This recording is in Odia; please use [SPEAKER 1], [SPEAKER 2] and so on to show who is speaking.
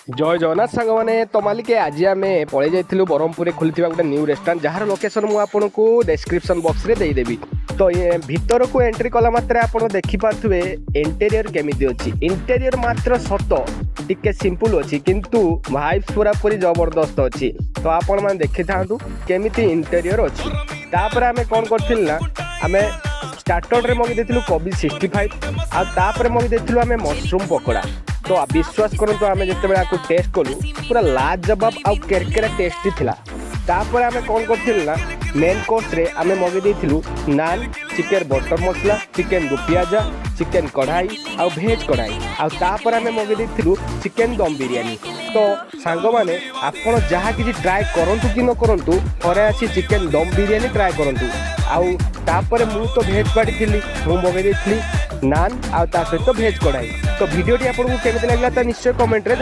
[SPEAKER 1] ଜୟ ଜଗନ୍ନାଥ ସାଙ୍ଗମାନେ। ତ ମାଲିକେ, ଆଜି ଆମେ ପଳେଇ ଯାଇଥିଲୁ ବ୍ରହ୍ମପୁରରେ ଖୋଲିଥିବା ଗୋଟେ ନ୍ୟୁ ରେଷ୍ଟୁରାଣ୍ଟ, ଯାହାର ଲୋକେସନ୍ ମୁଁ ଆପଣଙ୍କୁ ଡେସ୍କ୍ରିପସନ୍ ବକ୍ସରେ ଦେଇଦେବି। ତ ଇଏ ଭିତରକୁ ଏଣ୍ଟ୍ରି କଲା ମାତ୍ରେ ଆପଣ ଦେଖିପାରୁଥିବେ ଇଣ୍ଟେରିୟର କେମିତି ଅଛି। ଇଣ୍ଟେରିୟର ମାତ୍ର ସତ ଟିକେ ସିମ୍ପଲ୍ ଅଛି, କିନ୍ତୁ ଭାଇବ୍ସ ପୁରାପୁରି ଜବରଦସ୍ତ ଅଛି। ତ ଆପଣମାନେ ଦେଖିଥାନ୍ତୁ କେମିତି ଇଣ୍ଟେରିୟର ଅଛି। ତାପରେ ଆମେ କ'ଣ କରିଥିଲୁ ନା, ଆମେ ଷ୍ଟାର୍ଟରରେ ମଗେଇ ଦେଇଥିଲୁ କୋବି 65 ଆଉ ତାପରେ ମଗେଇ ଦେଇଥିଲୁ ଆମେ ମସରୁମ୍ ପକୋଡ଼ା। ତ ବିଶ୍ୱାସ କରନ୍ତୁ, ଆମେ ଯେତେବେଳେ ଆକୁ ଟେଷ୍ଟ କଲୁ, ପୁରା ଲାଜବାବ ଆଉ କେରକେରା ଟେଷ୍ଟି ଥିଲା। ତାପରେ ଆମେ କ'ଣ କରିଥିଲୁ ନା, ମେନ୍ କୋର୍ସରେ ଆମେ ମଗେଇ ଦେଇଥିଲୁ ନାନ୍, ଚିକେନ୍ ବଟର ମସଲା, ଚିକେନ୍ ଦୋ ପିଆଜା, ଚିକେନ୍ କଢ଼ାଇ ଆଉ ଭେଜ୍ କଢ଼ାଇ। ଆଉ ତାପରେ ଆମେ ମଗେଇ ଦେଇଥିଲୁ ଚିକେନ୍ ଦମ୍ ବିରିୟାନୀ। ତ ସାଙ୍ଗମାନେ, ଆପଣ ଯାହା କିଛି ଟ୍ରାଏ କରନ୍ତୁ କି ନ କରନ୍ତୁ, ଥରେ ଆସି ଚିକେନ୍ ଦମ୍ ବିରିୟାନୀ ଟ୍ରାଏ କରନ୍ତୁ। ଆଉ ତାପରେ ମୁଁ ତ ଭେଜ୍ ପାର୍ଟି ଥିଲି, ମୁଁ ମଗେଇ ଦେଇଥିଲି ନାନ୍ ଆଉ ତା ସହିତ ଭେଜ୍ କଢ଼ାଇ। ତ ଭିଡ଼ିଓଟି ଆପଣଙ୍କୁ କେମିତି ଲାଗିଲା, ତା ନିଶ୍ଚୟ କମେଣ୍ଟରେ